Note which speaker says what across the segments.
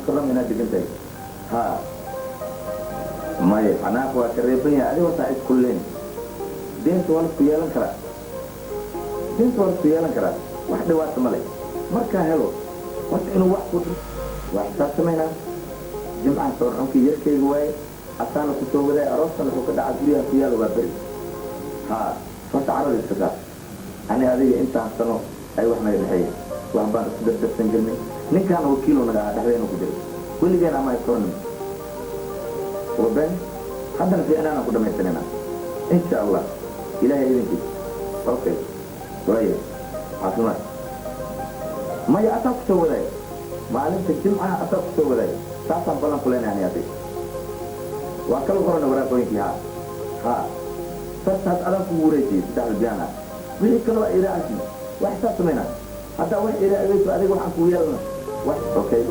Speaker 1: Almukarama inaad degan tahay. Ha, maya, xanaaq waa ka reeban yahay. Adiga horta iskulleen, deenta waa laisku yeelan karaa, deenta waa laisku yeelan karaa, wax dhibaata ma leh. Markaa helo horta inuu wax ku waa xisaabtamaynaa. Jimcaha soorcunkii yarkayga waaye, asaana ku soo wadaay. Aroostan wuxuu ka dhacaa guryaha ku yaala waa beri. Ha, horta carada iska saar. Ani adiga intaan sano ay wax naga dhexeeya, wax baan isku dardarsan jirnay. Ninkaana wakiilo naga ahaa, dhexdeena ku jiray weligeen ama isoonimo waben. Haddana fiicnaana ku dhamaysanayna, insha Allah, Ilaahay idinkiis. Okay, waaye, caafimaad. Maya, asaa ku soo wadaay maalinta Jimcaha, asaa ku soo wadaay. Saasaan ballan ku leenahay ani adiga. Waa kala qorana waraaqooyinkii. Ha ha, sartaas adaan kugu wareejiyey saddexda biyaan ah. Wixii kale waa iraacasi, waa xisaabtamaynaa. Haddaa wax iraacayso adiga, waxaan kugu yeelana wax. Okay,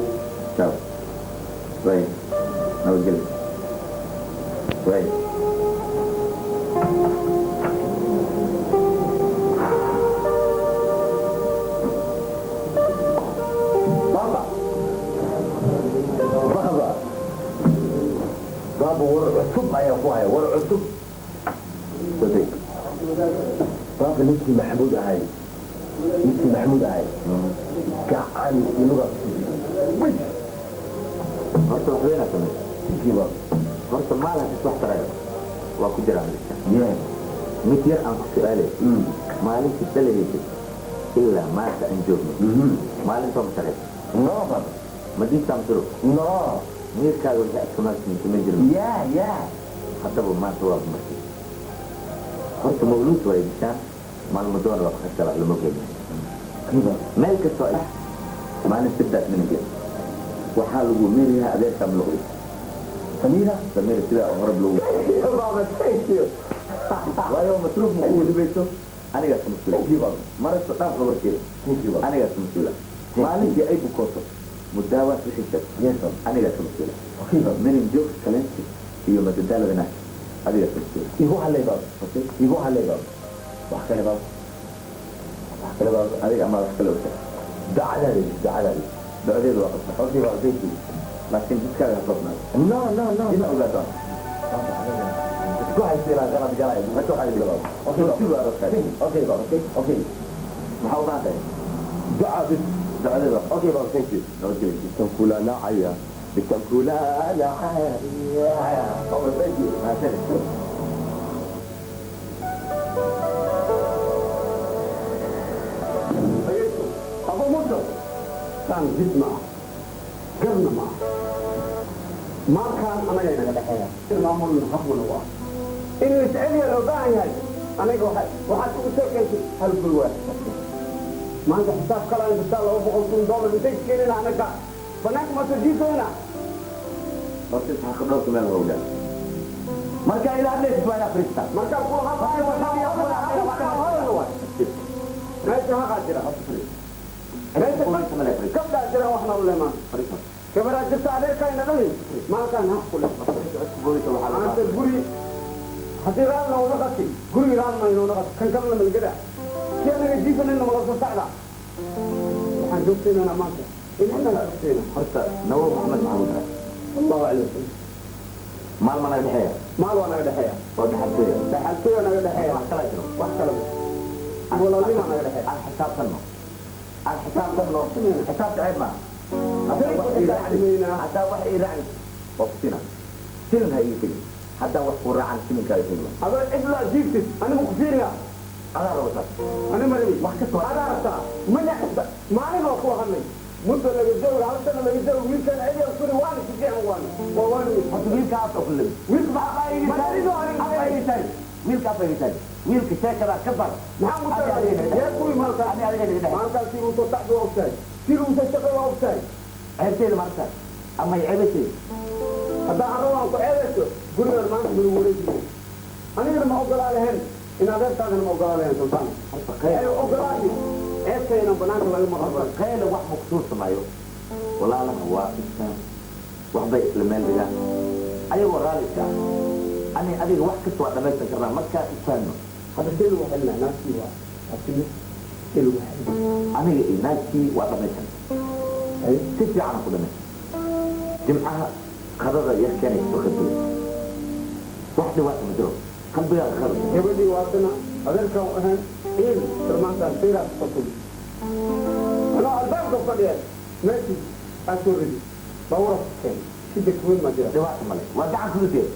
Speaker 1: ciao, way, nabadgelyo, way.
Speaker 2: Baba. Baba. Baba, war cusub ayaan ku haya, war cusub.
Speaker 1: Soo.
Speaker 2: Baba, ninkii Maxamuud ahay, ninkii Maxamuud ahay, gacan inuga wis.
Speaker 1: Horta wax weynaa samey.
Speaker 2: Ninkii baba.
Speaker 1: Horta maalinkas wax tarayo waa ku jiraa midka.
Speaker 2: Yeah.
Speaker 1: Mid yar aan ku su-aalay: maalintii dhalahaysay ilaa maanta aan joogno, maalintoo ma shaqaysa?
Speaker 2: No, baba.
Speaker 1: Ma diintaa masuro?
Speaker 2: No.
Speaker 1: Miirkaaga wixii aad kamaagsiinta ma jirno?
Speaker 2: Yeah.
Speaker 1: Haddaba maanta waa marti. Horta mawluud waa dishaan maalmadoona waa fakasta, wax lama geeyo.
Speaker 2: Kiba.
Speaker 1: Meel kastoo ay maalin sibdaas minankeeda waxaa lagu meerayaa adeerkaa muluqdi.
Speaker 2: Samira?
Speaker 1: Samira, sidaa oo horeb lagu
Speaker 2: Baba, thank you.
Speaker 1: Waayo masruuf ma kugu dhibayso, anigaa ka mas-uula.
Speaker 2: Thank you, baba.
Speaker 1: Marasta dhaaf gabarkeeda.
Speaker 2: Thank you, baba.
Speaker 1: Anigaa ka mas-uula. Maalintii ay bukooto mudaawaad wixiisa
Speaker 2: Yes, baba.
Speaker 1: anigaa ka mas-uula.
Speaker 2: Okay, baba.
Speaker 1: Minin joog kaleenti iyo madadaalada naag adigaa ka mas-uula.
Speaker 2: Igu hadlay, baba.
Speaker 1: Okay.
Speaker 2: Igu hadlay, baba. Wax kale, baba. Wax kale, baba.
Speaker 1: Adiga amaa wax kale ogta?
Speaker 2: Ducadaada, ducadaada.
Speaker 1: Ducadeedu waa qabta.
Speaker 2: Okay, baba, thank you.
Speaker 1: Laakiin jidkaaga ha toosnaado.
Speaker 2: No.
Speaker 1: Ina ogaataan.
Speaker 2: Isku haysta ilaa qalad galay.
Speaker 1: Isku haysta.
Speaker 2: Okay, baba.
Speaker 1: Soo arooskaaga.
Speaker 2: Okay, baba. Okay.
Speaker 1: Maxaa u baahan tahay?
Speaker 2: Duca bis.
Speaker 1: Ducadeedu waa
Speaker 2: Okay, baba, thank you.
Speaker 1: Nabadgelyo.
Speaker 2: Bitan kula nacaya. Bitan kula nacaya. Baba, thank you.
Speaker 1: Mahadsanid.
Speaker 3: Abo muddo saan jid ma ah, garna ma ah. Maalkaan anaga inaga dhexeeya, maamulna xaquna waa inuu isceliya loo baahan yahay. Aniga waxaad ugu sheekaysay hal guri waa maanta xisaab kala intastaa $200,000 intay keenina, anaga banaanka ma soo jiisoyna.
Speaker 1: Horta isxaqa dhowrka meel howdhaa marka ila hadlaysid waa inaad fariistaa.
Speaker 3: Markaan kula hadlayo waxaa waay meesha haqaa jira, meesha gabdhaa jira, waxna u lemaan gabaraa jirta, adeerkayna dhalin maalkaan haq ku leh. Maanta guri haddii raalna una qati, gurigi raalna inuuna qati, kan kalena malgada si anaga jiifanayna mala soo socda. Waxaan joogtaynana maanta inana joogtayna.
Speaker 1: Horta Nawo Maxamed Maxamuud ah.
Speaker 3: Allahu alay wasalam.
Speaker 1: Maal ma naga dhexeeya?
Speaker 3: Maal waa naga dhexeeya.
Speaker 1: Oo dhaxaltooya.
Speaker 3: Dhaxaltooya naga dhexeeya.
Speaker 1: Wax kalaa jiro?
Speaker 3: Wax kale walaalnima naga dhexeeya.
Speaker 1: Aan xisaabtanno, aan xisaabtanno. Xisaabta ceeb maaha. Haddaa wax ii raacin oo kusina shilin ha ii tegin, haddaa wax kuu raacan shilinkaaga tegi.
Speaker 3: Adoo cidla jiiftid anigu ku fiiriya.
Speaker 1: Adaa rabo saas.
Speaker 3: Ani marimi.
Speaker 1: Wax ka soo
Speaker 3: adaa rabtaa mana maalin waa kuwa hadlay muddo laga jooga, hal sano laga jooga. Wiilkan cidi suri waana si fiican waana waa waana.
Speaker 1: Horta wiilka afka ku lebi.
Speaker 3: Wiilka maxaa
Speaker 1: Afka ii taag, wiilka afka ii taag, wiilka sheekadaa ka bar.
Speaker 3: Maxaa u taagay yaa kuwii maalka?
Speaker 1: Ani adiga naga dhex
Speaker 3: maalkaas si uu soo tacbi waa ogtahay, si uu soo shaqay waa ogtahay.
Speaker 1: Ceebteeda maarta ama ceebteeda?
Speaker 3: Haddaa arro aan ku ceebayso, gurigaan maanta ma lagu wareejinayo. Anigana ma ogolaa lahayn in adeertaadana ma ogolaa lahayn, Sultaan.
Speaker 1: Horta khayr
Speaker 3: ee ogolaadi ceebtayna banaanka laga maqlo.
Speaker 1: Khayla wax maqsuus samayo walaalaha waa istaan, waxbay isla meel dhigaan ayagoo raalli iska ah. Ani adiga wax kasta waa dhamaysan karnaa markaan isfahanno.
Speaker 3: Hadda see lagu xelinaa? Naagtii waa abtimi, see lagu xelinaa?
Speaker 1: Aniga iyo naagtii waa dhamaysan, si fiican ku dhamaysan. Jimcaha qadada yarkeena isoo qadbay. Wax dhibaata ma jiro. Qalbigaaga khayr.
Speaker 3: Gabadhii waatana adeerkaan u ahayn ciil tilmaantaan fiiraas fatuli anoo albaabka fadhiya meeshii aad soo ridi baabuura ku keenay shida kuweyn maa jira.
Speaker 1: Dhibaata male. Waa gacan kudutee.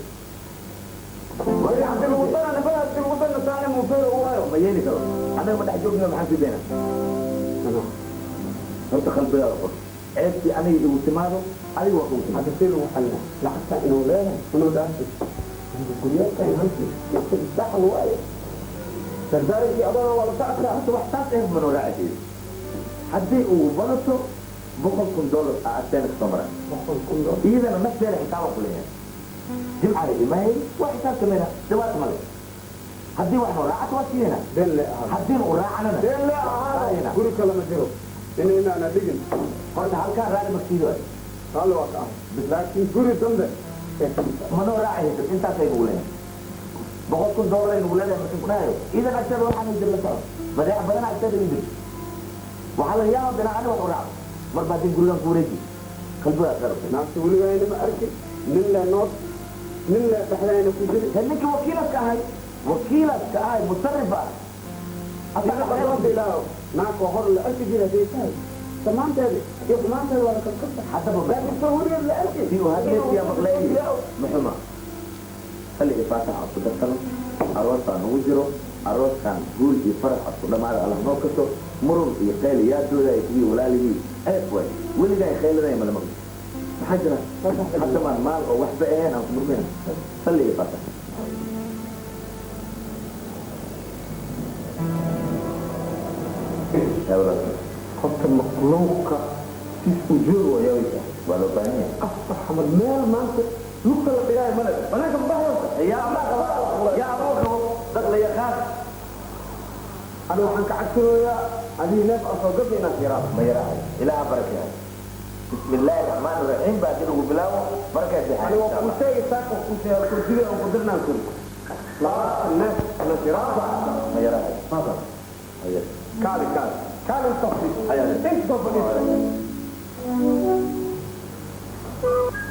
Speaker 1: Ma yeeli karo. Annaga ma dhex joogna, maxaan sii daynaa? Horta qalbigaaga qor. Ceebtii aniga igu timaado, adiga waa kugu timaado.
Speaker 3: Hadda see lagu xalinaa lacagta inuu leedahay inuu dhaafay guryaalkan hanti dhaxal waaye dardaarankii adoona waa la socodkaa.
Speaker 1: Horta wax taas eh manoo raacaysa. Haddii uu badato $100,000 aa agteena kasoo mara.
Speaker 3: $100,000.
Speaker 1: Iyadana nafteeda xisaabaan ku leeyahay. Jimcaha imaayay waa xisaab sameynaa, dhibaata male. Haddii wax noo raacato waa siinayna.
Speaker 3: Been le ahaado.
Speaker 1: Haddii uu raacanana
Speaker 3: been le ahaado, guri kale ma jiro inaynaana dhigin.
Speaker 1: Horta halkaa raali magsiido waay.
Speaker 3: Raalli waa ka ahay, laakiin guri dambe ee kamid ah
Speaker 1: Manoo raacaysa intaasay nugu leeyahay. $100,000 ay nugu leedahay markin ku dhahayo. Idan agteeda waxaan jir la soco. Badeeca badan agteeda ii jirto. Waxaa laga yaabaa binaa ani wax u raaco. Mar baa din gurigan ku wareeji. Qalbigaa qarabtay.
Speaker 3: Naagta weligaa ma arki nin le nood nin le dhexdayna ku jiri.
Speaker 1: He ninka wakiilaadka ahay, wakiilaadka ahay, musarif ah.
Speaker 3: Ilaaho naagka hor la arki jira hadday tahay samaanteeda iyo xumaanteeda waa la kalkasta.
Speaker 1: Haddaba
Speaker 3: laakiin soo weligeed la arki.
Speaker 1: Si uu hadleedkiyaa maqlay muxuma xilli ifaatax aan ku darsano, aroosaan ugu jiro, arooskaan guul iyo farax asku dhammaada Allah noo kaso. Murun iyo khayl yaa doodaya kuwii walaaligii ceeb waay. Weligaa khayladay mala maqli. Maxaa jira hadda maan maal oo waxba ahayn aan ku murmayna. Salli iyo faatax. Yaa walaalka.
Speaker 3: Qofka maqluuqa sis uu joogo waa yaabaysaa.
Speaker 1: Waa loo baahan yahay.
Speaker 3: Afar xamar meel maanta lugta la dhigaayo male banaanka mabaxaysa.
Speaker 1: Yaa abaa qabo, yaa aboo qabo dad la yaqaan.
Speaker 3: Ani waxaan ka cabsanayaa adii neef asoo gabi inaad yaraado.
Speaker 1: Ma yaraahay, ilaaha barakeeyo. Bismi illaahi raxmaani raxiim baa haddii lagu bilaabo barakay.
Speaker 3: Ani waa kuu sheegi saaka kuu sheegay kursiga aan ku dirnaan kuri labaatan neef inaad yaraado.
Speaker 1: Ma yaraahay. Haya.
Speaker 3: Kaali kaali kaali inta fadhiis.
Speaker 1: Haya.
Speaker 3: Inta fadhiis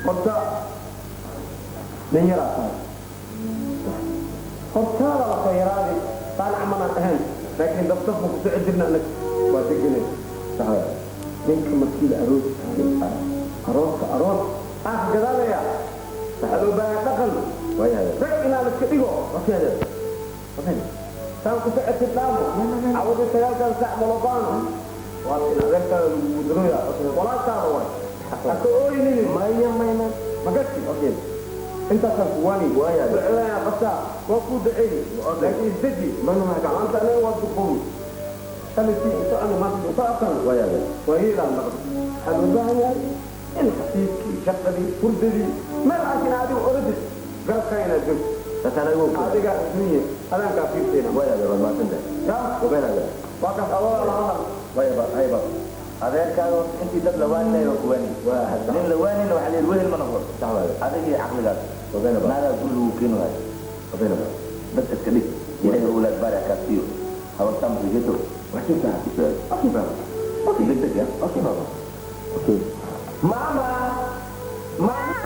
Speaker 3: horta nin yaraa tahay hortaada la ka yaraadi saanac manaan ahayn, laakiin dabdabka ku soco jirna anaga waa deganay.
Speaker 1: Sax waay.
Speaker 3: Ninka markii la aroos arooska aroos aan ka gadaalaya waxaa loo baahan dhaqan.
Speaker 1: Waayahay.
Speaker 3: Rag inaa la iska dhigo.
Speaker 1: Okay adeer. Okay.
Speaker 3: Saan ku socotid dhaamo cawada 9-kan saac ma loo baano waa in adeerkaada lagu gudaroya walaalkaada waay haka ooyninin.
Speaker 1: Maya maya maya.
Speaker 3: Magati.
Speaker 1: Okay.
Speaker 3: Intaasaan kuwaani.
Speaker 1: Waayahay.
Speaker 3: Ducadaana qabtaa waa kuu duceyni, laakiin isdeji. Maanta anaga waa duqoowi shalay socona maanta socotana.
Speaker 1: Waayahay.
Speaker 3: Waa yeelaan dhaqdo waxaa loo baahan yahay in xafiiskii shaqadii hurdadii meel aakin adigu orodid garabkaa inaad joogto.
Speaker 1: Taas anaga og.
Speaker 3: Adiga adduunye adaankaa fiirtayna.
Speaker 1: Waayahay, waad mahadsantahay.
Speaker 3: Yaa.
Speaker 1: Wabeen adeer.
Speaker 3: Waa kaas awada la hadal.
Speaker 1: Waaya ba haya ba. Adeerkaaga horta intii dad la waaninayo waa ku waanay. Nin la waanayna waxaa la yidhi wehel ma noqdo.
Speaker 2: Sax waay.
Speaker 1: Adiga iyo caqligaas.
Speaker 2: Wabeen ba.
Speaker 1: Naagaa guri lagu keeni waayo.
Speaker 2: Wabeen ba.
Speaker 1: Dad iska dhig. Ilaahay owlaad baari ha kaa siiyo. Habartaa masigeto.
Speaker 2: Wax jirtaa. Okay baba.
Speaker 1: Okay, degdeg ya.
Speaker 2: Okay baba. Okay.
Speaker 1: Mama! Mama!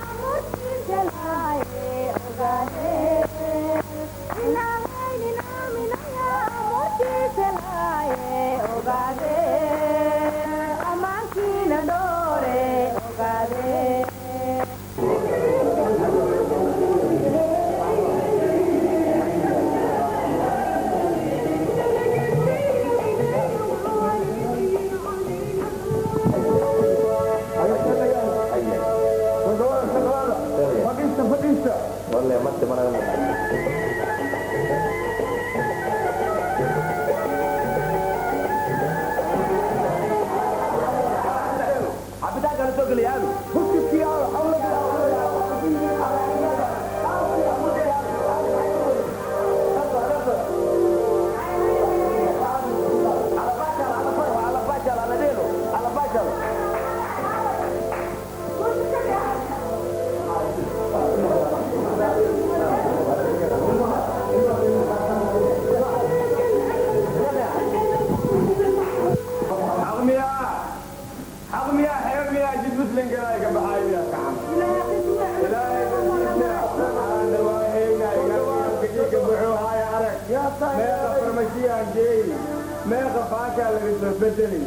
Speaker 3: Meeqa faashaa laga soo bedelay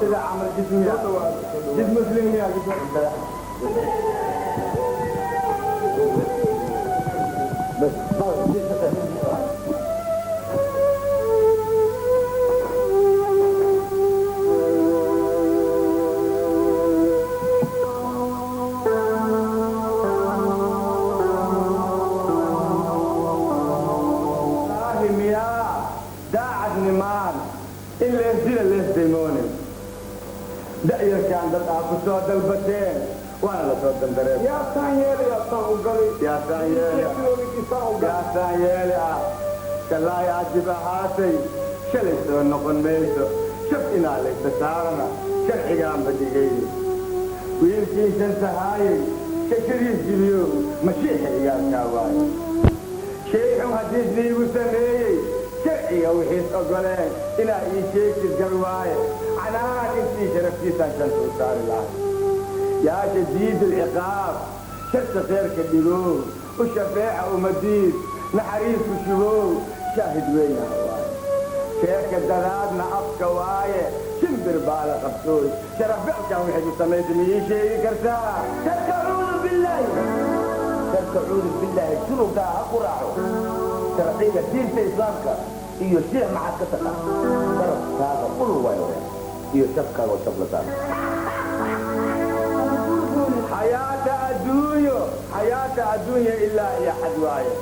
Speaker 3: sida camal jismiya jid muslimiya.
Speaker 1: بس.
Speaker 3: Wallaahi miyaa daacadnimaan in leesdila leesdaymoone da'yarkaan dad aa ku soo dalbateen waana la soo dandareen.
Speaker 4: Yaa saan yeelay, yaa saan u galay.
Speaker 3: Yaa saan yeele, yaa saan yeele ah. Shallaay ajib ahaatay, shalay soo noqon mayso. Shab inaa laysa saarana sharcigaanba dhigay. Wiilkii shantahaayey shashadiis jibiyo mashiixa igaalkaa waaye. Shayxun haddiis liigu sameeyey sharciga wixiis ogoleen inaa ii sheegtid gar waaye. Canaan intii sharaftiisaan shanta u saari lahay. Yaa shadiid alciqaab, sharta kheerka dhigow, u shafeeca ummadiis, naxariisku shugow, shaahid weynaha waaye. Sheeka dadaadna afka waaye, shimbir baa la qabtooy. Sharafbelkan waxay ku samaysay ma ii sheegi kartaa?
Speaker 1: Sharka cuudu billaahi, sharka cuudu billaahi, junugaa ha ku raaco. Sharciga diinta islaamka iyo sheekh maxaad ka taqaan? Sharafkaaga ul waayo iyo shafkaaga oo shaf la saaro.
Speaker 3: Xayaata adduunyo, xayaata adduunya ilaa iyo xad waaye.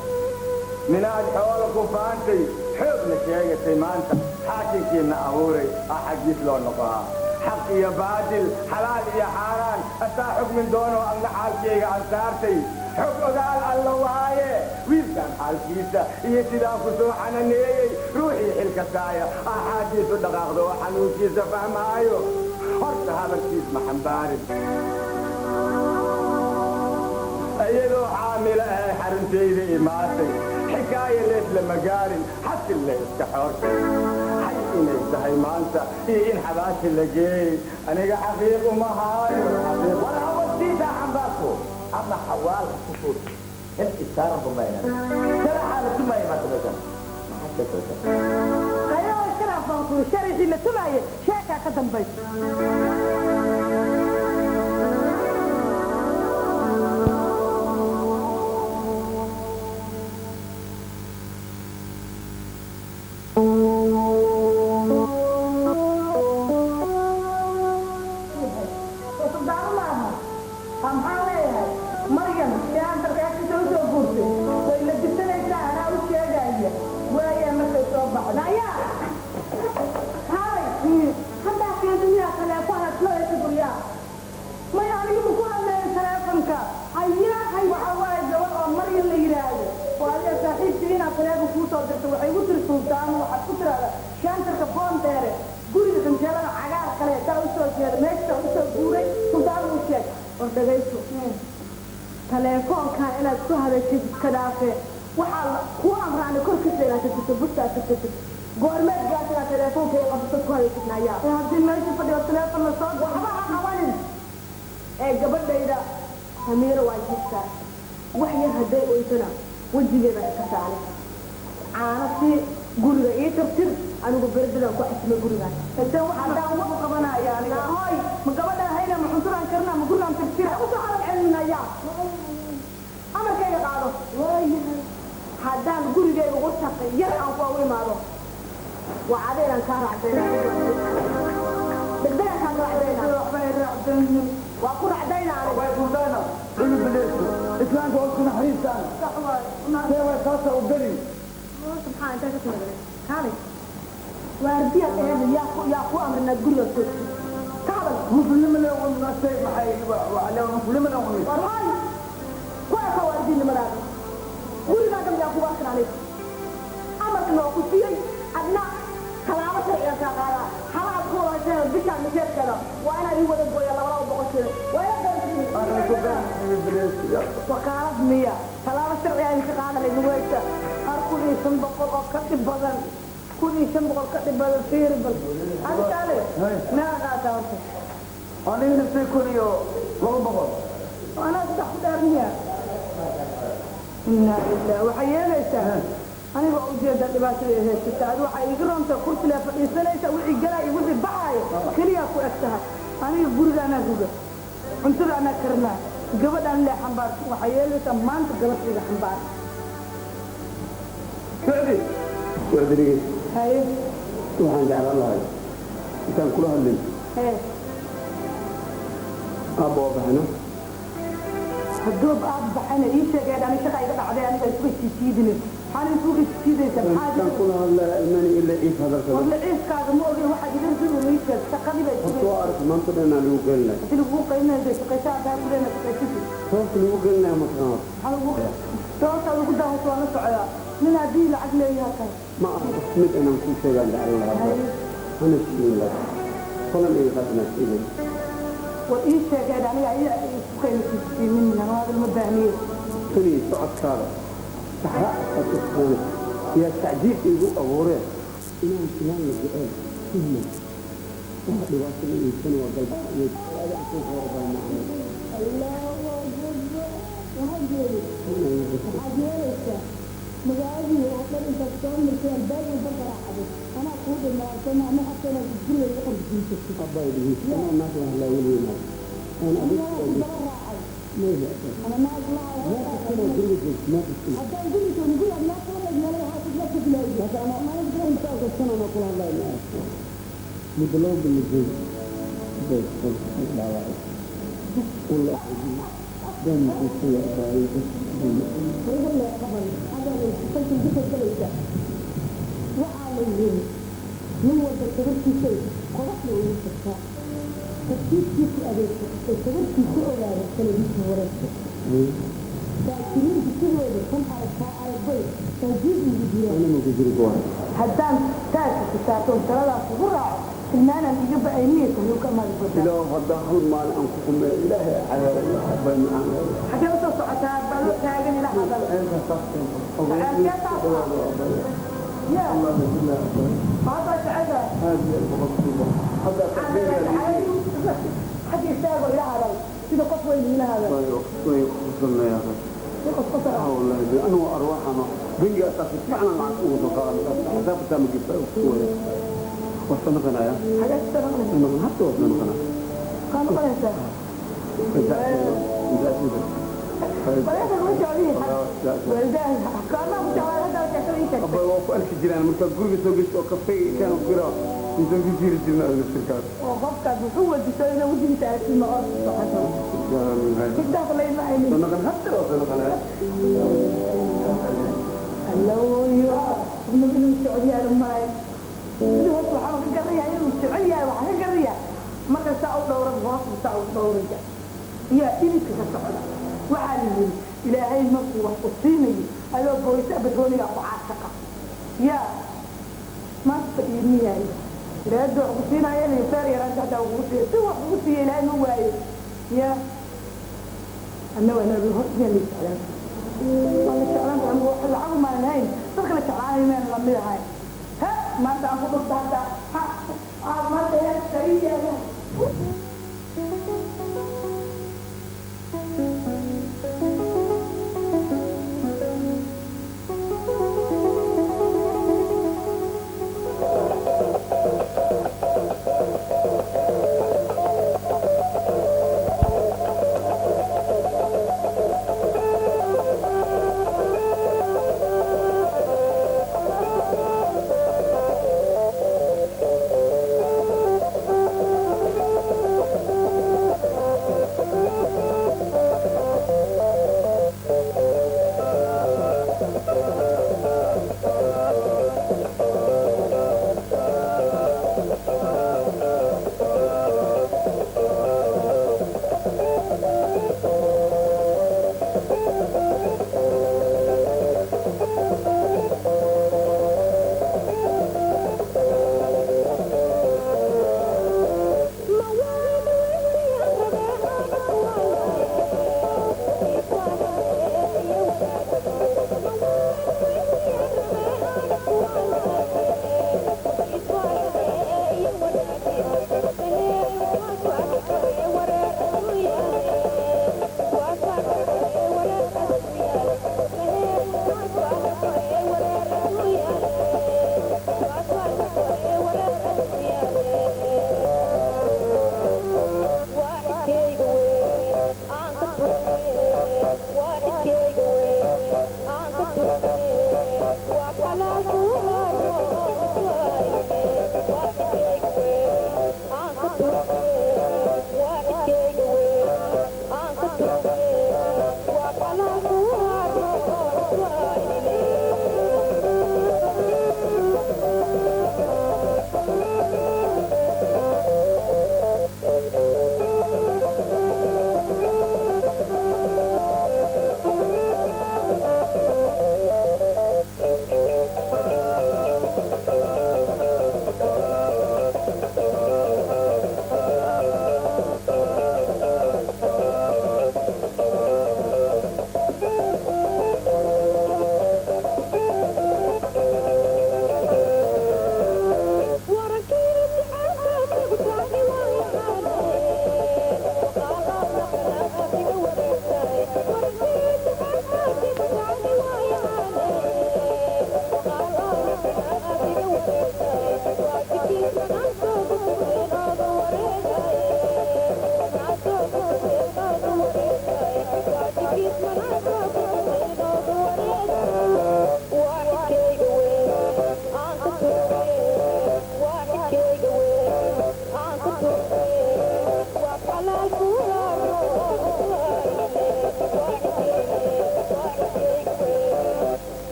Speaker 3: Minaad xoola ku faantay, xoogna sheegatay, maanta xaakinkiina abuuray aa xaggiis loo noqohaa. Xaq iyo baadil, xalaal iyo xaaraan, asaa xukmin doono. Adna xaalkayga aan saartay xog ogaal alla waaye. Wiilkaan xaalkiisa iyo sidaan ku soo xananeeyey, ruuxii xilka taaya aa xaajiisu dhaqaaqdo oo xanuunkiisa fahmaayo. Horta hadalkiis ma xambaarin. Iyadoo xaamilo ahay xaruntayda imaatay, xikaaya lees lama gaarin, xasil la iska xoortay. Xay inay tahay maanta iyo in xabaashi la geeyey aniga xaqiiq uma haayo.
Speaker 1: War awasiisa xambaarto ama xawaal ku tuurto, xil isaaran bamayna sharaxaa la tumaya maanta meeshan. Maxaad sheegaysaa?
Speaker 5: Ayagoo sharaf baan kuri, sharcii la tumaayay sheekaa ka dambaysa. Suldaano maaha. Maxaan leeyahay? Maryam ee agtiisa usoo guurtay way la disanaysaa, anaa u sheegaya waaya markay soo baxdo. Ayaa haay haddaa keenta miyaa taleefon aad la hesha guryaa? Maya, anigu ma ku hadlayo taleefonka. Hayaa hay, waxa waaye gabar oo Maryam la yidhaahdo oo adiga saaxiibtii inaad taleefon kuu soo dirto. Waxay ugu tiri, suldaano waxaad ku tiraahdaa shantarka Boondeere, guriga ganjeelada cagaar kale taa usoo jeeda, meesha usoo guuray. Suldaano u sheeg. War dhagayso, taleefoonkan inaad ku hadashid iska dhaafe. Waxaa kuu amraanay korkiisa inaad tagto, bustaad tagtid. Goormeed gaas inaad taleefoonka i qabsatad ku hadashid? Nayaa, haddii meesha fadhiyo taleefon la soo, waxba ha qabanin. Ee gabadhayda Samiiro waa jirtaa, wax yar hadday oysana wejigeeda iska saare, caano sii, guriga ii tirtir. Anigu berdidan ku xasimay gurigaan. Ese waxaan ugu qabanaya aniga? Hoy, ma gabadhaan hayna, ma cuntadaan karina, ma gurigaan tirtira? Usoo hadal celinaya, amarkayga qaado. Waayahay, haddaan gurigayga wasaqi yar aan ku ugu imaado, waa cadeynaan kaa raacdayna, degdegaan kaa raacdayna, waa ku racdayna aniga.
Speaker 4: Way suldaana culu bileyso, islaamka waa isku naxariistaan.
Speaker 5: Sax waay.
Speaker 4: See way saasa u geli?
Speaker 5: Maxaa intaa ka timid? Kaalay, waardiyaad aheed. Yaa ku amrin inaad guriga joogtid? Ka hadal.
Speaker 4: Muslimna unasay maxay muslimna un.
Speaker 5: War hay, ku eka waardinimadaada. Gurigaa dambe yaa kugu arkin aniga. Amarkana waa ku siiyey, adna tallaabo sharcigan kaa qaadaa. Halaad ku wada hesheen bishaan misheerkeeda waa inaad ii wada gooya 200 shilin. Waa inaad wakaalad miya? Tallaabo sharciga idinka qaada laydinku haysta. Har 1500 oo ka dhib badan, 1500 ka dhib badan. Fiiri bal adikaale, meeqa qaataa horta?
Speaker 4: Aniga naftay 1200.
Speaker 5: Anaa saddex ku dheer miya? Inaa lilah. Waxay yeelaysaa Aniga oo ujeeda dhibaatada ay haysata, adi waxaa iiga roonta kursi lee fadhiisanaysa, wixii galaa iyo wixii baxaayo keliyaa ku eg tahay. Aniga guriga anaa ruga, cuntada anaa karinaa, gabadhaan lee xambaarta. Waxaa yeelaysaa maanta gabadh iga xambaar.
Speaker 3: Socdi, socdi.
Speaker 5: Haye.
Speaker 3: Waxaan jeclaan lahay intaan kula hadlin.
Speaker 5: Hee.
Speaker 3: Aabba waa baxna.
Speaker 5: Haddoob aad baxayna ii sheegeen, ani shaqa iga dhacday. Aniga isuga jiijiidine, maxaan isuga jiijiidaysa?
Speaker 3: Intaan
Speaker 5: maxaa
Speaker 3: kula hadlaya ilmani ila ciif hadalka.
Speaker 5: War laciifkaaga ma ogin, waxaad iga ridi ii sheeg, shaqadii bay
Speaker 3: Horta
Speaker 5: sugaysaa.
Speaker 3: Waa arag maanta dhan aan lagu gelinay.
Speaker 5: Hadii lagugu qaylinaya dee shaqaysa aad ku leena shaqaysatid.
Speaker 3: Sababta lagu gelinaya ma taqaan?
Speaker 5: Maxaa lagu sababtaad ugu daahato? Waa la socdaa nin haddii lacag leeyahay tahay.
Speaker 3: Ma aha mid inaan kuu sheegaan jeclaan lahaa, hana sheegin, laakiin falan iga qaad inaad sheegin.
Speaker 5: War ii sheegeen, aniga iya isku qayla jiijiinin, hadal ma baahniye.
Speaker 3: Tani socodkaada saxra aad u soconaysa yaa tacjiib igu abuureen inaan inaan la jecel fahmay. Waxa dhibaatada iibsan waa galba iyo
Speaker 5: Allahu akbar! Waxaad yeeli, waxaad yeelaysaa magaaladii oo dhan intaad soo martay albaab walba garaacday, anaa kuu dhamaarsan ama xataa inaad guriga iga qorjiisatid.
Speaker 3: Abbay dhigis, anaa naag la hadlaa weligay aan
Speaker 5: Aniga
Speaker 3: adiga
Speaker 5: ku daba raacay.
Speaker 3: Maya.
Speaker 5: Ana naag la
Speaker 3: Meeqa guriga joogto, meeqa sano?
Speaker 5: Haddaan guri joogno, gurigaad naag kala leed meelaha waxaa ku ku bilowday.
Speaker 3: Hadda anaa intaasoo sano anaa kula hadlaya ma aragto muddo 2 bil la joogo bay dhaawacay wallaahi been muxuu sheegay abbaayo.
Speaker 5: Iga leeqaban hadda falkan ku galaysa. Waxaa la yiri nin walba tabartiisa qodaxda ugu jirtaa, tartiibkiisu adeegto ee tabartiisu ogaada taladiisa wareegto. Saakiriinta sidooda kan aragtaa aragbay taajiib ugu jiraan.
Speaker 3: Anama ku jiri goor.
Speaker 5: Haddaan taasi ku saartoon taladaas ugu raaco, tilmaanaan iga ba-ayniyeysa wuxuu ka maali badaa.
Speaker 3: Ilaah, haddaan hal maalin aan ku xumeeyo, ilaahay cadaab abbay macaan.
Speaker 5: Xagee usoo socotaa baloo taagan ila hadal? Ya haddaa jeceshahay xagga istaago ila hadal sida qof weyn ila hadal.
Speaker 3: أنا أرواحنا بنجي أساسي فعلا معك حساب سامي جبت وصلنا يا
Speaker 5: xagee ku soo
Speaker 3: حتى وصلنا.
Speaker 5: Kaa noqonaysaa walaasha kuma jeclihi waaldaah kaanaa ku jeclaa haddaa sheekada ii sheegtay.
Speaker 3: Abba waa ku arki jiraan markaa guriga soo geshto oo kafey keeno kira intaan ku jiri jirna shirkaas.
Speaker 5: Oo qofkaas wuxuu wadiso inaa wejigiisa aragtid ma or socoto intaas layma haynin.
Speaker 3: Soo noqon hadda waa soo noqon.
Speaker 5: Allooyo, inuu jecel yahay umalayn. Sidii horta waxaan ka garanayaa inuu jecel yahay, waxaan ka garanayaa marka saa u dhowran hoos saa u dhowraya yaa dhididka ka socda. Waxaa la yidhi ilaahay markuu wax ku siinayo adoo goysa batrooniga ku caashaqa yaa maanta iimiyahay. Ilaahay hadduu wax ku siinaayo inay feer yaraanta hataa kugu siiyo, si wax kugu siiyo ilaahay ma waayo. Yaa anna waa nabi hor inaan la jeclaan, waa la jeclaan karaa. Anigu wax lacag maan lahayn, dadka la jeclaanay maan lamid ahay. Ha maanta aan ku dhufta hadda ha aad maanta heesta ii yeelaan.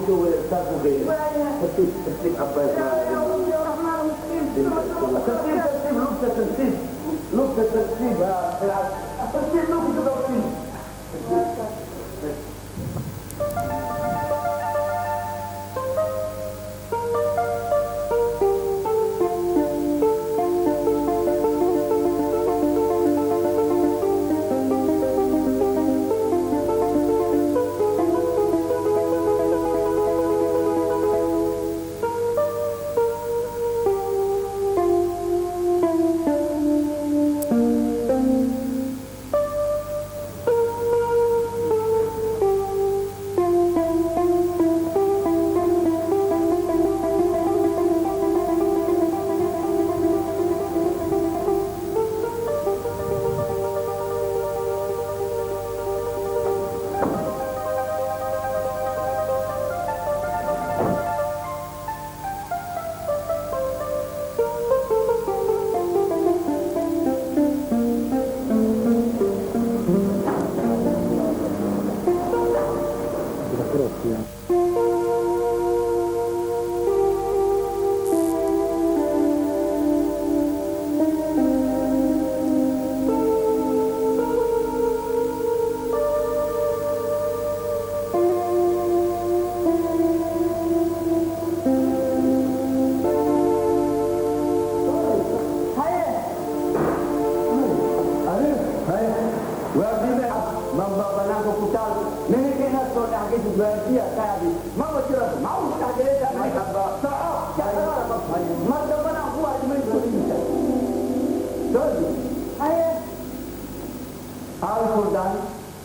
Speaker 1: soo wada istaan ku geeyay. Tartiib tartiib abbaay.
Speaker 4: ترتيب ترتيب لبسة ترتيب لبسة ترتيب ترتيب لبسة ترتيب.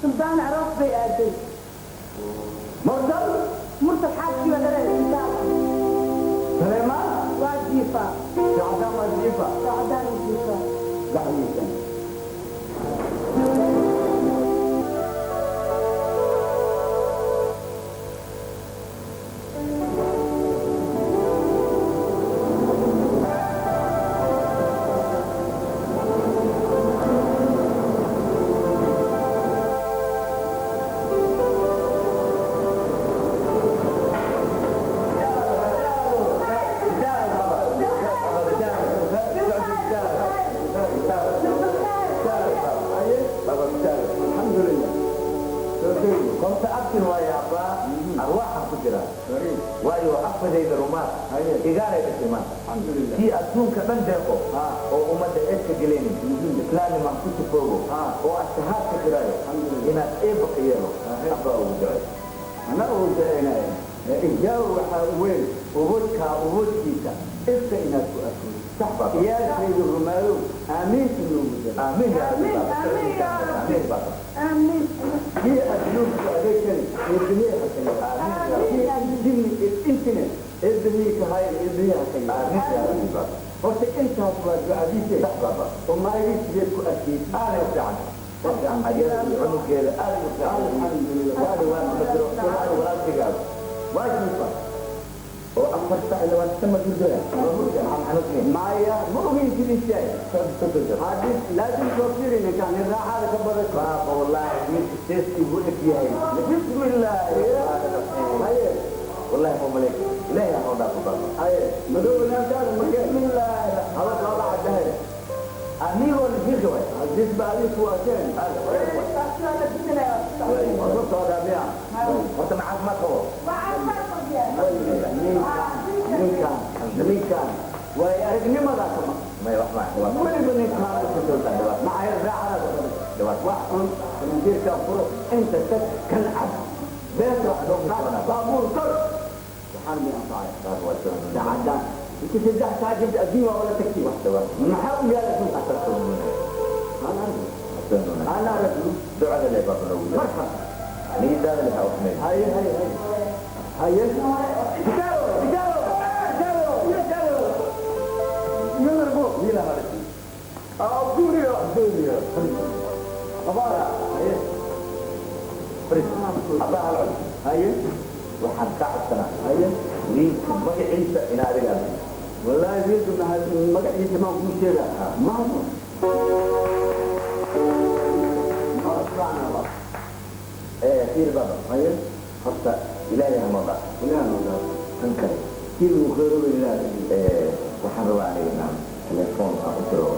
Speaker 5: سلطان عرف بيأدي
Speaker 4: مرسل
Speaker 5: مرسل حاجتي ولا لا
Speaker 4: سليمان
Speaker 5: واجيفة
Speaker 4: سعدان واجيفة
Speaker 5: سعدان واجيفة
Speaker 4: قاعدين.
Speaker 1: Horta abtin waa yaabaa arwaaxan ku jira waayo afadayda rumaad igaalay dhashay maanta kii adduunka dhan deeqo oo ummadda eedka gelaynin islaanimaan ku sifoogo oo ashahaadka jiraayo inaad eebba ka yeelo abbaa ugu ducay.
Speaker 4: Ana ugu ducaynaya ihyaaw waxaa weyn ubudkaa ubudkiisa ifka inaad ku arko
Speaker 1: sax baa
Speaker 4: iyaalkaydu rumaadow aamiinta noogu dara.
Speaker 1: Aamiin yaa rabbi.
Speaker 5: Aamiin yaa rabbi.
Speaker 1: Aamiin baa.
Speaker 5: Aamiin.
Speaker 4: Kii asluubku adeegsan eebihii hakayo kii jinni intine eebihii kahayn eebihii hakayo.
Speaker 1: Aamiin yaa rabbi baa.
Speaker 4: Horta intaas waa ducadiise
Speaker 1: sax baa.
Speaker 4: Oo maagii sideed ku arkay
Speaker 1: aaday u fiican ayada iyo cunugeeda aaday u fiican.
Speaker 4: Alxamdulilah.
Speaker 1: Waadi waa ma jiro waadi walaalkaygaada
Speaker 4: waajifa
Speaker 1: oo 24 ma hurdaya xanuunsan.
Speaker 4: Maya ma ogin sidiisaay haddii laazim soo fiiri ninkaan nin raaxada ka badan.
Speaker 1: Baaba wallaahi wiilka seeskii buu eg yahay. Bismillaahi
Speaker 4: haye.
Speaker 1: Wallahi ma maleyka ilaahay ha noo dhaafo baaba.
Speaker 4: Haye madow naantaada markee
Speaker 1: bismillaahi
Speaker 4: haba kaaba caddahay
Speaker 1: anigoo lafiiqi waay.
Speaker 4: Haddii ba adiga ku arkeen waa soo miya.
Speaker 1: Horta ma caafimaad qabo?
Speaker 4: Ninkaan ninkaan way aragnimadaa kama
Speaker 1: may wax ma
Speaker 4: weliba ninkaan macay raaxada ka badan.
Speaker 1: Dhibaat
Speaker 4: wax cun faranjiirka furo inta tag kan cab beerta baabuur kor waxaan mi anfacay saacadaan inta 3 saac jirta adduun waa wala tagti maxaa u yaala adduunka. أنا رجل
Speaker 1: ducada le baaba noogu
Speaker 4: مرحبا.
Speaker 1: niyadaada le ha usmay.
Speaker 4: هاي هاي هاي هاي تجاوب تجاوب تجاوب تجاوب يلا يلا هذا الدنيا الدنيا أبارة هاي.
Speaker 1: Abbaa hal cod.
Speaker 4: هاي.
Speaker 1: Waxaan ka codsanaa
Speaker 4: هاي.
Speaker 1: wiilka magaciisa ina adiga aad
Speaker 4: والله ويلك مقعد ما هو شيء ما هو ما
Speaker 1: ee fiir baaba.
Speaker 4: هاي.
Speaker 1: Horta Ilaahay hanoo dhaaf.
Speaker 3: Ilaahay hanoo dhaaf.
Speaker 1: Tan kale
Speaker 3: kii lagu khayroba Ilaahay.
Speaker 1: Waxaan rabaa aniga inaan telefoon aan u diro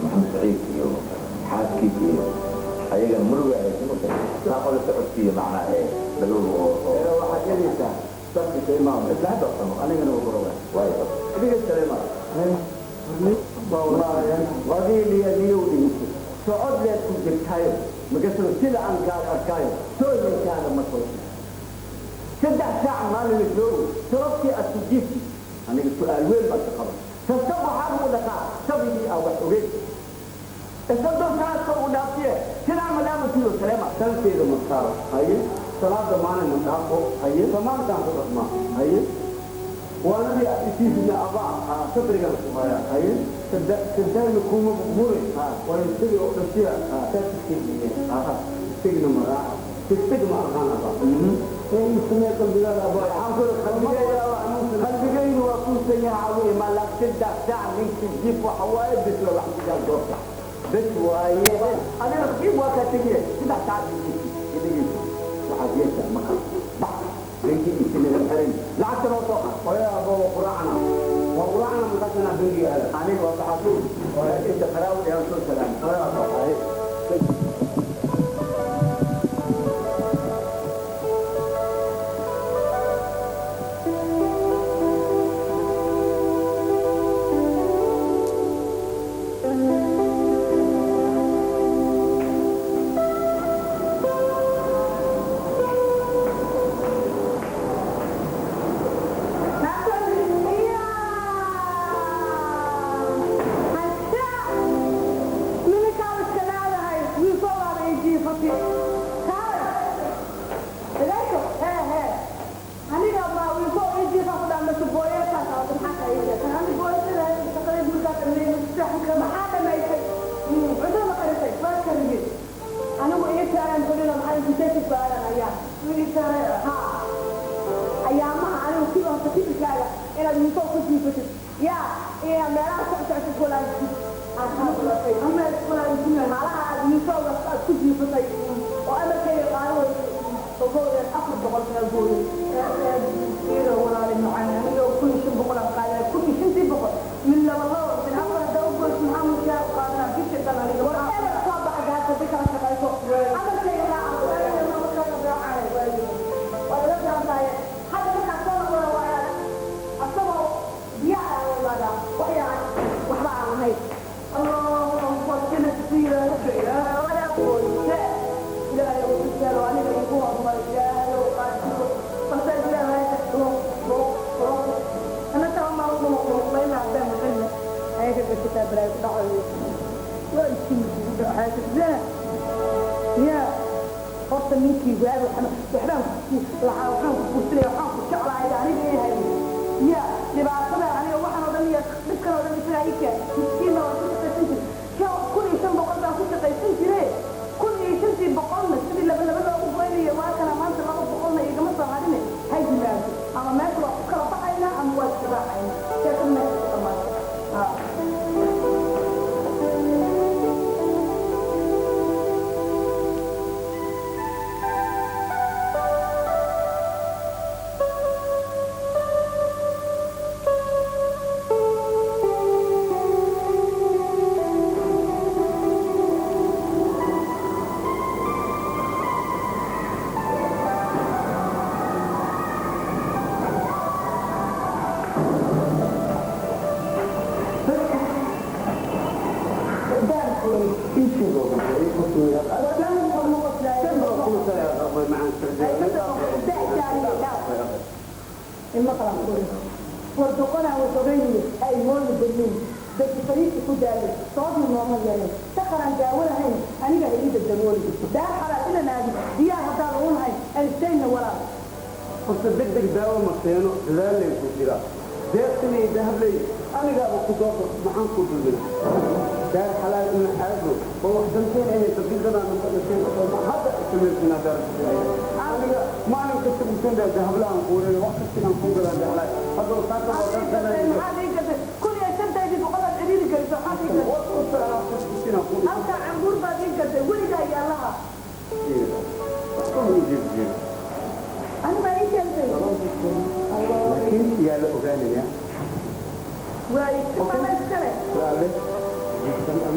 Speaker 1: Maxamed Saciid iyo xaaskiisa iyo ayagana muruga ay ku saa oo la socodsiiyo macnaa balowga oo
Speaker 3: waxaad helaysaa dadka imaam
Speaker 1: isla hadda samo
Speaker 3: anigana waa kuroga
Speaker 1: waayo
Speaker 3: adiga saleema wadiiliyadiyow dhintay socod leed ku jirtaayo magasano sida aan kaad arkaayo sooyinkaaga ma toosin 3 saac maalin la joogo sababtii aad ku jiifti aniga su-aal weyn baan ka qaba sasta waxaa lagu dhaqaa sabigii aa wax ogeyn isagoo salaadka uu dhaafiye sidaa madaama tuyo saleema salkeeda ma saaro haye salaada maalin ma dhaafo haye samaantaan ku dhaqmaa haye waanadii isiisina abaa sabrigan ku haya haye saddaani kuma muri waayo sidii oo dhashiya saasiskiisigna maraaca tigtig ma aqaan abaa samee qalbigaada abaa qalbigaydu waa kuusan yahay cawiye ma laak 3 saac ninkii jiif waxa waaye bisla wax ku jaal doorta bes waaye adiga kiib waa kaa tegiye 3 saac jiif waxaad yeeshaa maqal bax بنجي يسلم الحريم لا تروح ويا ابو قرعنا وقرعنا مقدنا بنجي هذا عليك وصحابي انت خراوي يا رسول سلام
Speaker 5: أنا ما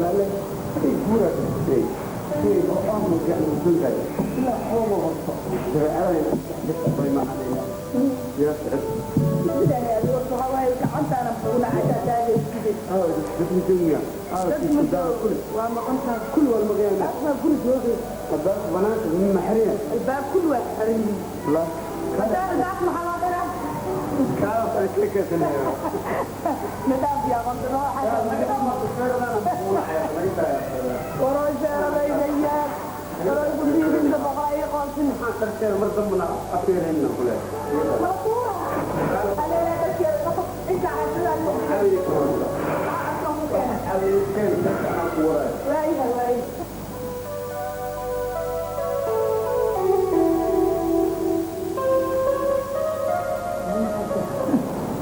Speaker 3: لا guura shay oo aanu fiican u tahay ilaa xoolo horta dabeecadayna ma aanayna yaa sicid
Speaker 5: sidaan adigo waxaa waaye gacantaana kugu dhacay taagaysidid.
Speaker 3: Dadka jooga
Speaker 5: Waa maqantahay.
Speaker 3: Kul wal magayana.
Speaker 5: Waa guri joogay.
Speaker 3: Albaab banaanka ma xiriya?
Speaker 5: Albaab kul waa xiran yihiin.
Speaker 3: La.
Speaker 5: Haddaan albaab maxaa loo xiraa?
Speaker 3: Kaas ay ka keensanaya.
Speaker 5: Nadaaf yaa qandaro waroo sheeradaydayaa waroo guryihiinta boqol ay qoonsin.
Speaker 3: Mar dambana afeerayna kule.
Speaker 5: Waa kuura aleela dadkeeda qof inta casirada waayaha waay.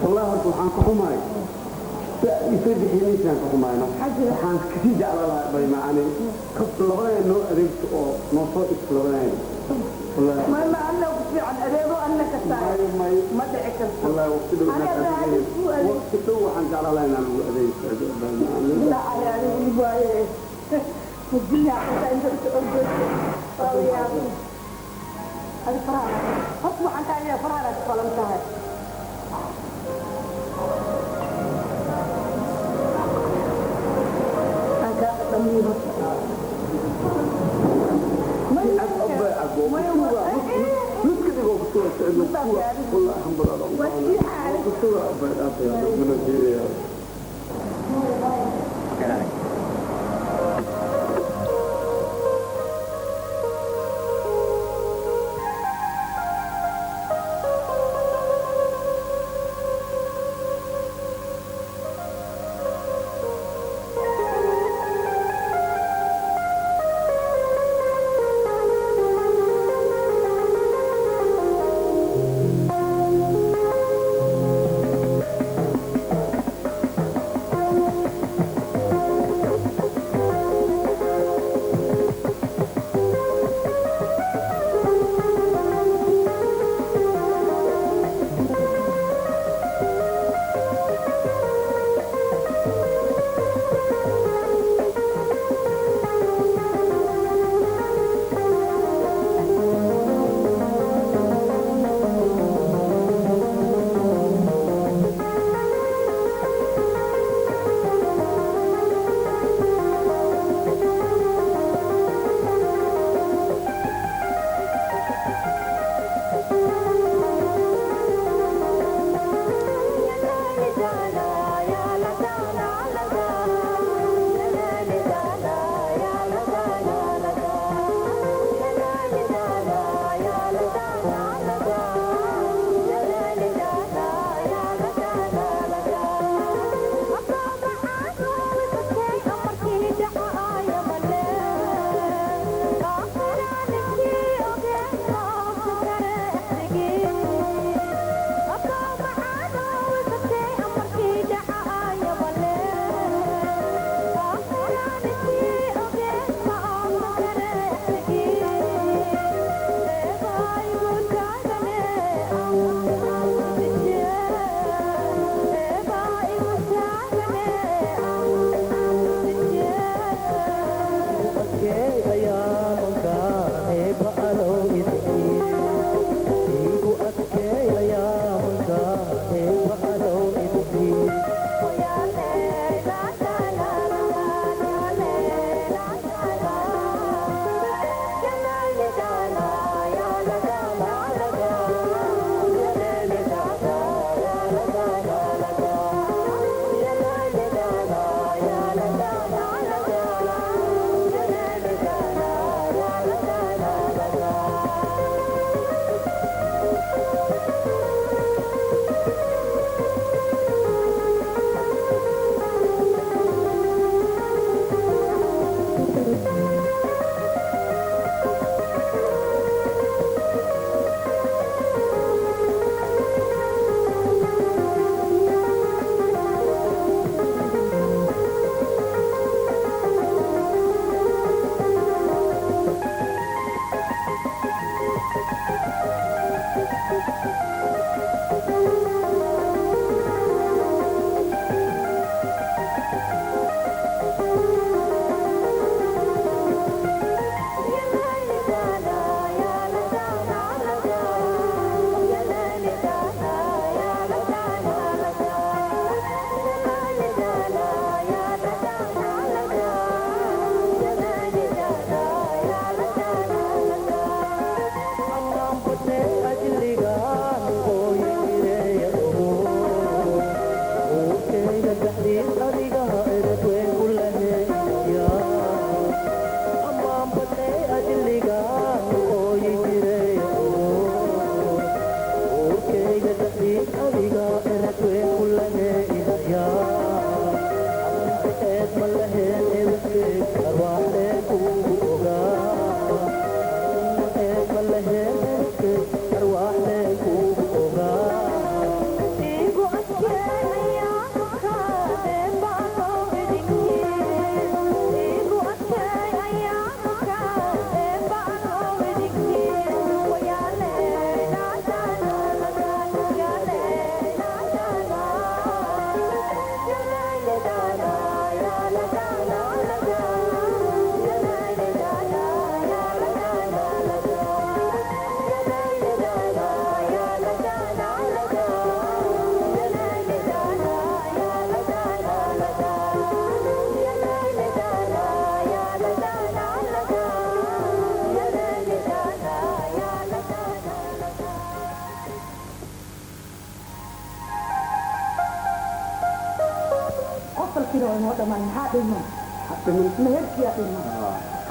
Speaker 3: Wallahi horta waxaan ka xumahay isoo bixinaysaan ka xumayno, waxaan kasii jeclaa lahaa bay macaani kaf labadeen noo adeegto oo noo soo dhigto labadeen wallahi.
Speaker 5: Ma alla ku fiican adeego alla ka saar.
Speaker 3: May.
Speaker 5: Ma dhici karto.
Speaker 3: Wallahi waqti dhow
Speaker 5: Aniga
Speaker 3: inaan
Speaker 5: baa
Speaker 3: adeegayo.
Speaker 5: ku adeeg.
Speaker 3: Waqti dhow waxaan jeclaa lahaa inaan ugu adeegto bay macaani.
Speaker 5: La ayaadi waaye mujinya xataa inta u ordayso waa yaab. Adi faraha horta waxaan kaa leeyahay faraha ku falan tahay. Aan kaa dhamiyo horta.
Speaker 3: Nuska dhigoo ku soo socdo wallahi hambadaada.
Speaker 5: Waa sii xaalad.
Speaker 3: Ku soo bay aad mana.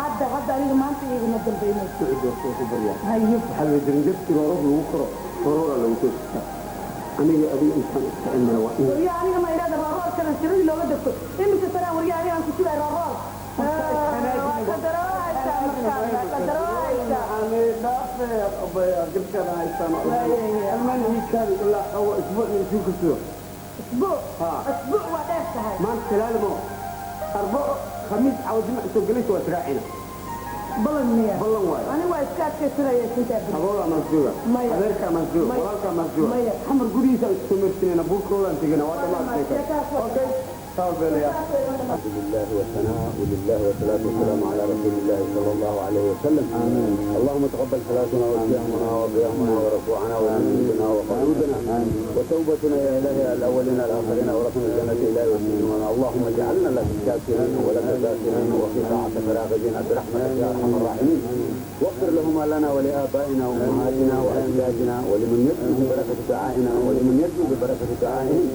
Speaker 5: Hadda hadda aniga maanta iguma dambeynayso.
Speaker 3: Hayo waxaa la jirin rooroor lagu koro rooroora lagu toostaa aniga adiga intaan isticmaala waa in
Speaker 5: waryaa aniga ma idhaahda rooroorkana tiradii looga degto iminka sanaa waryaa aniga aan ku sugay rooroor اسبوع waa dheer tahay
Speaker 3: maanta talaalmo arbaco khamiis caawa jimca soo gelaysa waa israacina
Speaker 5: balan miya
Speaker 3: ballan waayo
Speaker 5: aniga waa iska adkaysanaya intaa
Speaker 3: abooda amaan jooga
Speaker 5: Maya.
Speaker 3: adeerka amaan jooga
Speaker 5: Maya.
Speaker 3: walaalka amaan jooga
Speaker 5: Maya.
Speaker 3: xamar gurigiisa aan isku meersinayna buurkoodaan tegina waa dhammaadkay okay taabelaya
Speaker 4: الحمد لله والثناء لله والصلاة والسلام على رسول الله صلى الله عليه وسلم. آمين. اللهم تقبل صلاتنا وصيامنا وقيامنا وركوعنا وسجودنا وقعودنا وتوبتنا يا إلهي الأولين الآخرين ورسم الجنة إلهي وسجودنا. اللهم اجعلنا لك شاكرين ولك ذاكرين وفي طاعتك راغبين برحمتك يا أرحم الراحمين. واغفر لهما لنا ولآبائنا وأمهاتنا وأجدادنا ولمن يرجو ببركة دعائنا ولمن يرجو ببركة دعائهم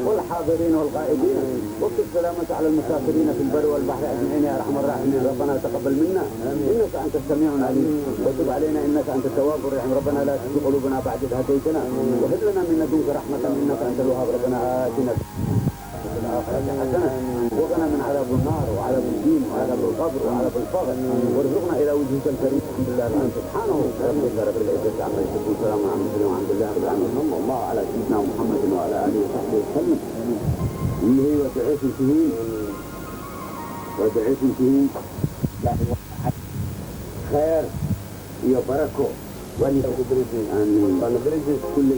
Speaker 4: والحاضرين والغائبين. واكتب السلامة على المسافرين في البر والبحر أجمعين يا أرحم الراحمين. ربنا تقبل منا إنك أنت السميع العليم وتب علينا إنك أنت التواب الرحيم. ربنا لا تزغ قلوبنا بعد إذ هديتنا وهب لنا من لدنك رحمة إنك أنت الوهاب. ربنا آتنا في الآخرة حسنة وقنا من عذاب النار وعذاب الدين وعذاب القبر وعذاب الفقر وارزقنا إلى وجهك الكريم. الحمد لله الآن سبحانه ربك رب العزة عما يصفون وسلام على المرسلين والحمد لله رب العالمين. صلى الله على سيدنا محمد وعلى آله وصحبه وسلم. اللي هي وتعيش فيهن وتعيش فيهن خير يا بركه وأنا آمين. كل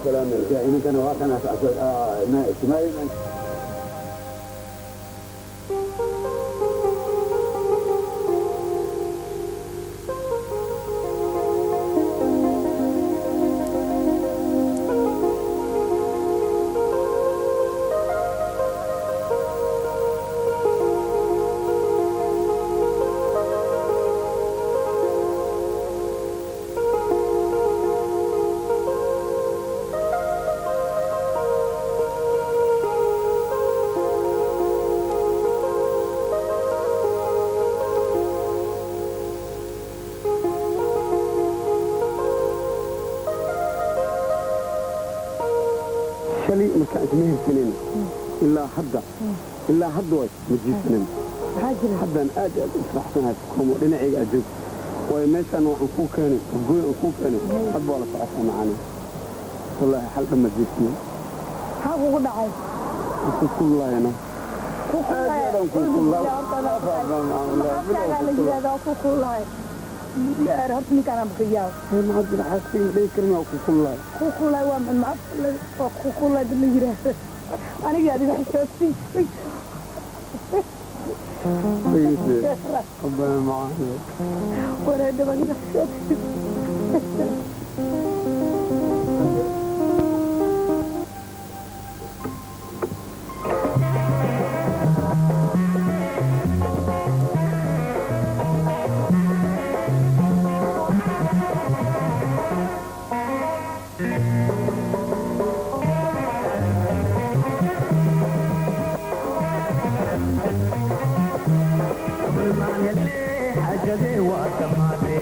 Speaker 4: بسلامة يا إن كان واقعنا اجتماعي.
Speaker 3: shalay markaan isma hirsanin ilaa hadda ilaa hadda way ma jiifsanin haddaan aad aad u faraxsanahay komo dhinacayga aad joogto waayo meeshaan waxaan kuu keenay afgooy aan kuu keenay hadba waa la socotaa macaani wallaahi xal dhan ma jiifsanin
Speaker 5: maxaa kugu dhacay
Speaker 3: ku kullaayana
Speaker 5: ku kullaay horta ninkaan aan bixiyaa
Speaker 3: maxaa jira xaaskayga dhihi karin waa ku kullaay
Speaker 5: ku kullaay waa macaf waa ku kullaay dad la yiraahdo aniga adiga xishoodsi
Speaker 3: ربنا معانا
Speaker 5: wareedha adiga xishoodsi
Speaker 6: حاجة وتماتي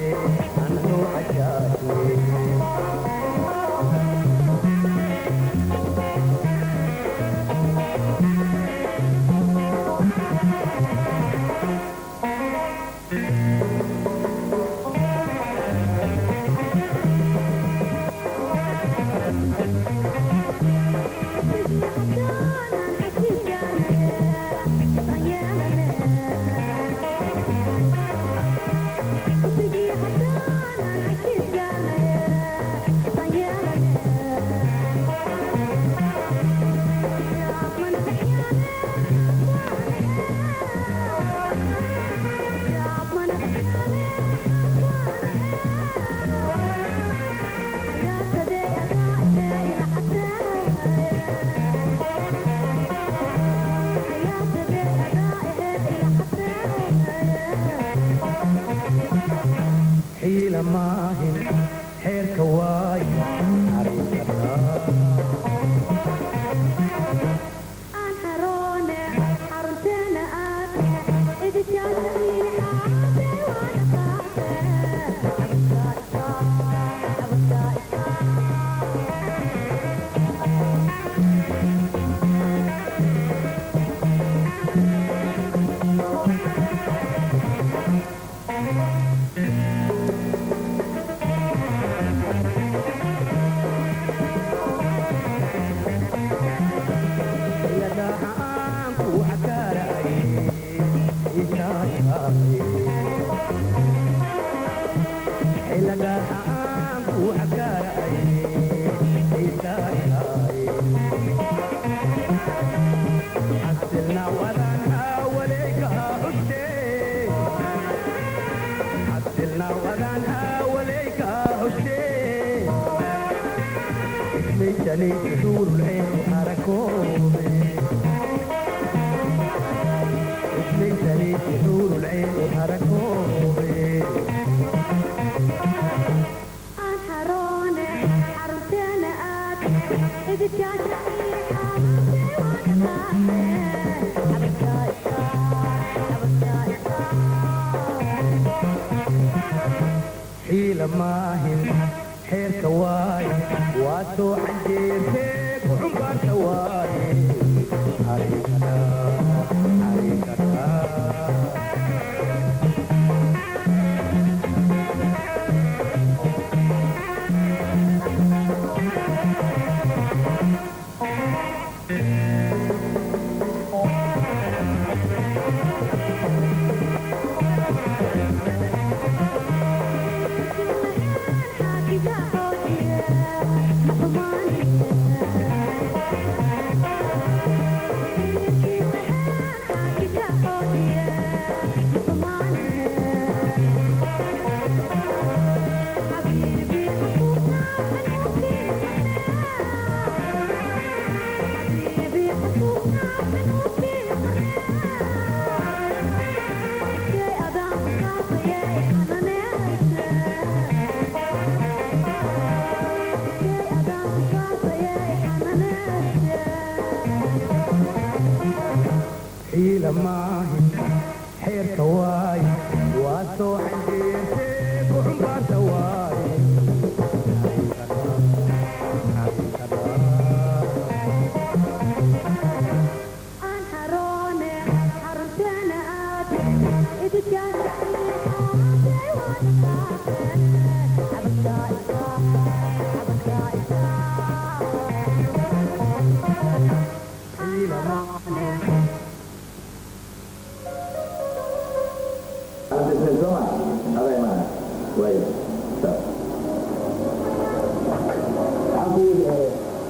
Speaker 6: أنتو حاجاتي ليس حور العين وحركوبي ليس ليس حور العين وحركوبي حيلة ماهن حير كواي واسو حجيتك وحبا كواي حريقنا حريقنا حيلة ماهن حير كواي واسو حجيتك وحبا تواي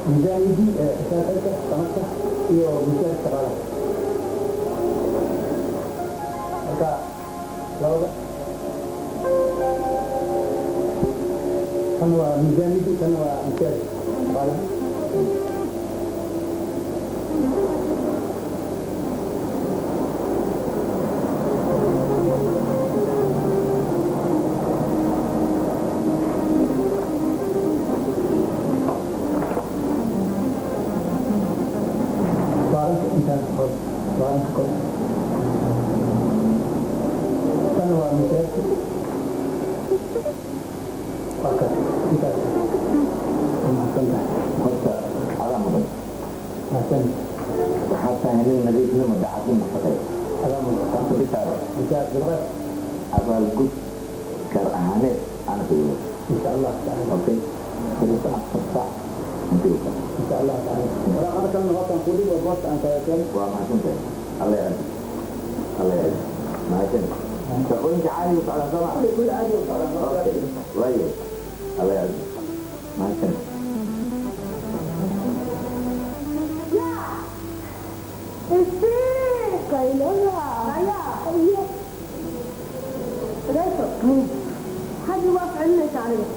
Speaker 3: ميزانيدي سنتك سنتك iyo miisaan shaqaalaha marka labada kan waa miisaaniyadii kan waa miisaan shaqaalaha
Speaker 1: abaalgud gaar ahaaneed aan qiimo
Speaker 3: insha Allah ta'ala
Speaker 1: okay berita 4 saac inta
Speaker 3: insha Allah ta'ala waraaqada kalena waa kan kudhig oo boosta aan kaga keenay.
Speaker 1: Waa mahadsantahay, alla yaadi, alla yaadi, mahadsan. Shaqooyinka caadiga socdaa soo ma?
Speaker 3: Kulli caadi u socdaan.
Speaker 1: Okay, waayo, alla yaadi, mahadsan.
Speaker 5: هذه واقع لنا تعرف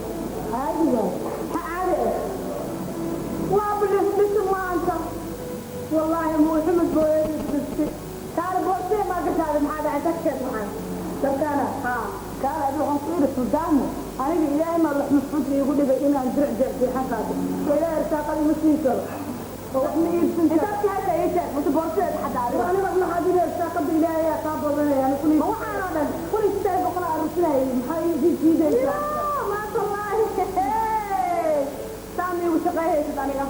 Speaker 5: هذه عارف وابلس ما انت والله مو حمد بويس تعرف بوسي ما قلت هذا ما هذا اتذكر معاه لو كان ها كان ابو عنصر السودان انا الهي ما روح مسعود يقول لي ان درع درع في حفاته ولا ارتاق المسيسر انت هذا ايش انت بوسي حد عارف انا ما حد يرتاق بالله يا قابل يعني كل ما انا كل شيء بقرا ارسلها maxay jiidaysaa ma wallahi saami u shaqeeyay aniga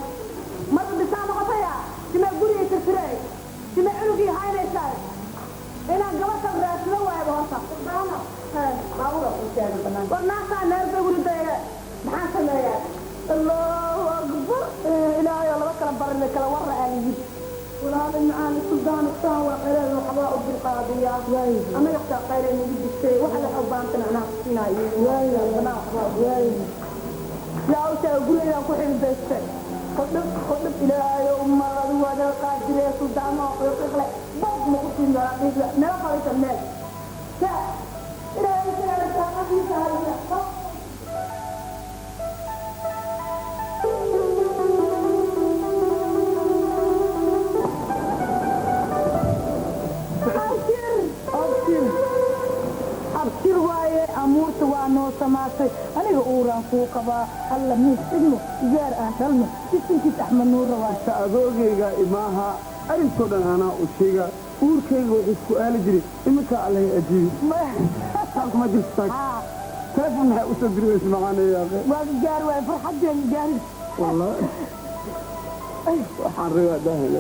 Speaker 5: marka bisaa noqotaya sima guriga tirtiray sima cunugii haynaysaa inaan gabadha raadsado waayba horta war naasaa neerba guri dayga maxaan sameeyaa? Allahu akbar, ilaahay laba kala barin kala warra aan yidhi walaal macaan suldaan saan waa qeylada waxbaa u dulqaadiyaa anaga xataa qeyray nagu jirtay waxa la xubaantan anaa kusiinayo anaa waxbaa yaa u sheegay gurigaan ku xildaystay qodhib qodhib ilaahayo ummad wada qaadire suldaan oo qiiqle bad ma ku siin doonaa dhiigla meel fadhiisa meel ya ilaahay isaga saaqadiisa haya. dhalatay. Aniga uuraan kuu qabaa. Alla miis dhigno, gaar aan dhalno, bisinkiis Axmed Nuura waay.
Speaker 3: Ta adoogayga imaaha arrintoo dhan anaa u sheega. Uurkayga wuxuu isku aali jiray iminka Allahay ajiibi taas ma jirto taag. Telefon maxay usoo diri weysa macaanayaa?
Speaker 5: Waa gaar waay farxaddeen gaarin.
Speaker 3: Wallahi waxaan rabaa daahil.